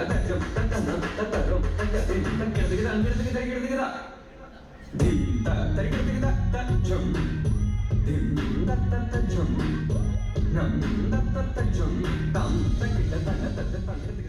ता झुम ता ता नम ता ता रुम ता ता धिम ता गिड़ दिग दा गिड़ दिग दा गिड़ दिग दा धिम ता तरिगिड़ दिग दा ता झुम धिम ता ता ता झुम नम ता ता ता झुम तम ता गिड़ दा ता ता ता गिड़ दिग।